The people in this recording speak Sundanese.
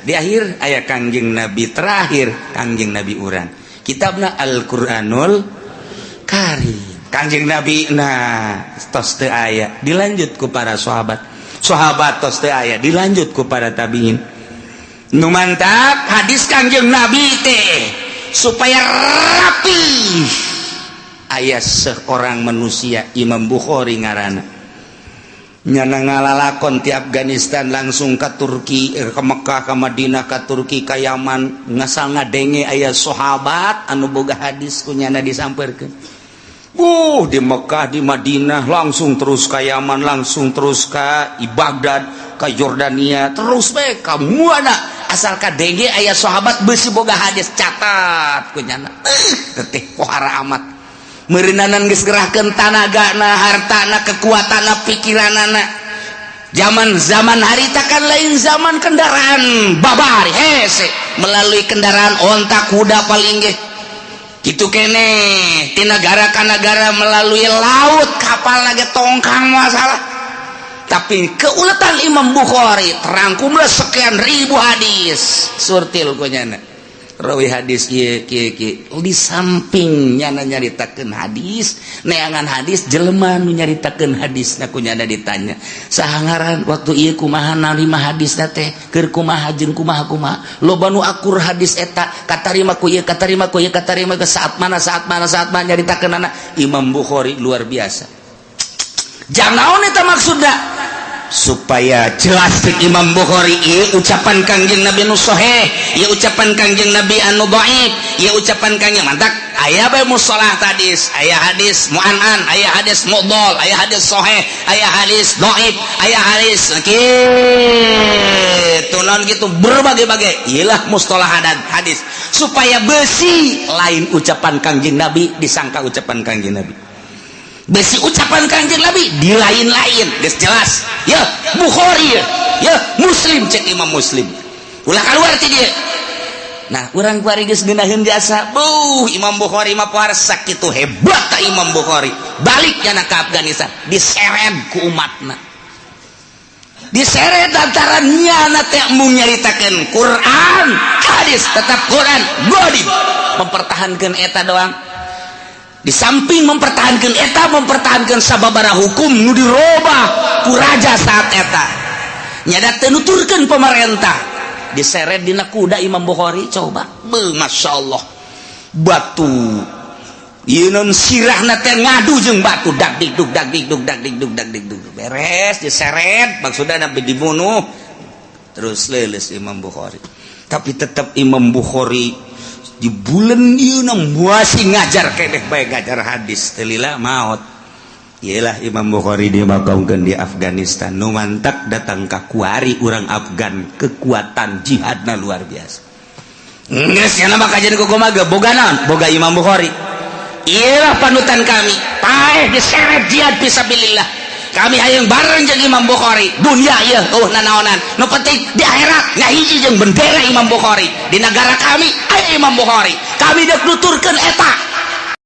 Di akhir aya Kangjeng Nabi terakhir, Kangjeng Nabi urang, kitabna Al-Qur'anul Karim. Kangjeng Nabi, nah, tos teu aya, dilanjut ku para sahabat. Sahabat tos teu aya, dilanjut ku para tabiin. Nu mantap hadis Kangjeng Nabi teh supaya rapi, aya seorang manusia, Imam Bukhari ngaranna. Nyana ngalalakon ti Afghanistan langsung ke Turki, ke Mekah, ke Madinah, ke Turki, ke Yaman, ngasal ngadenge aya sahabat anu boga hadis, ku nyana disamperkeun. Di Mekah, di Madinah, langsung terus ke Yaman, langsung terus ke Baghdad, ke Jordania, terus bae ka mana asal kadenge aya sahabat besi boga hadis, catat ku nyana. Teh pohara amat meureunanan geus gerahkeun tanagana, hartana, kekuatanna, pikiranana. Zaman zaman harita kan lain zaman kendaraan babari, hese melalui kendaraan onta, kuda paling ge gitu kene. Di negara ke negara melalui laut, kapal lagi tongkang masalah. Tapi keuletan Imam Bukhari terangkumlah sekian ribu hadis. Surtil ku nyana rawi hadis ieu kieu kieu. Di samping nyana nyaritakeun hadis, neangan hadis, jelema nu nyaritakeun hadis na ku nyana ditanya, "Saha ngaran? Waktu ieu kumaha narima hadis teh? Keur kumaha jeung kumaha kumaha?" Loba nu akur hadis eta katarima ku ieu, katarima ku ieu, katarima ke saat mana, saat mana, saat mana nyaritakeun. Imam Bukhari luar biasa. Jangan naon eta maksudna? Supaya jelas cek Imam Bukhari, ieu ucapan Kangjeng Nabi nu sahih, ieu ucapan Kangjeng Nabi anu dhaif, ieu ucapan Kangjeng. Mantak aya bae mustalah hadis, aya hadis mu'an'an, aya hadis mudhal, aya hadis sahih, aya hadis dhaif, aya hadis kitu naon gitu, berbagai-bagai. Iyalah mustalah hadis supaya besi lain ucapan Kangjeng Nabi disangka ucapan Kangjeng Nabi, besi ucapan Kangjeng Nabi di lain-lain. Geus jelas ya Bukhari ya, ya Muslim. Cek Imam Muslim, ulah keluar ti dia. Nah, urang kuari geus ngeunaheun jasa. Buh, Imam Bukhari mah pohara sakitu hebat ka Imam Bukhari. Balik nyana ke Afghanistan, diseret ku umatna, diseret antara nyana teh embung nyaritakeun Quran hadis, tetap Quran godib, mempertahankan eta doang. Di samping mempertahankan eta, mempertahankan sababara hukum nu dirobah ku raja saat eta, nyada teu nuturkeun pemerintah. Diseret dina kuda Imam Bukhari, coba. Be, Masya Allah, batu ieu non sirahna teh ngadu jeung batu, dak dik duk, dak dik duk, dak dik duk, dak dik duk. Beres diseret, maksudna nabi dibunuh, terus leuleus Imam Bukhari. Tapi tetap Imam Bukhari di bulan ieu masih ngajar keneh bae, ngajar hadis teu lila maot. Iyalah Imam Bukhari dimakamkan di Afghanistan. Nu mantak datang ka kuari urang Afgan, kekuatan jihadna luar biasa. Geus nya mah kajian kumaha ge boga naon? Boga Imam Bukhari. Iyalah panutan kami. Paeh diseret jihad fisabilillah. Kami hayang bareng jeung Imam Bukhari. Dunia ieu eueuh nanaonan. Nu penting di akhirat ngahiji jeung bendera Imam Bukhari. Di negara kami aya Imam Bukhari. Kami dek nuturkeun eta.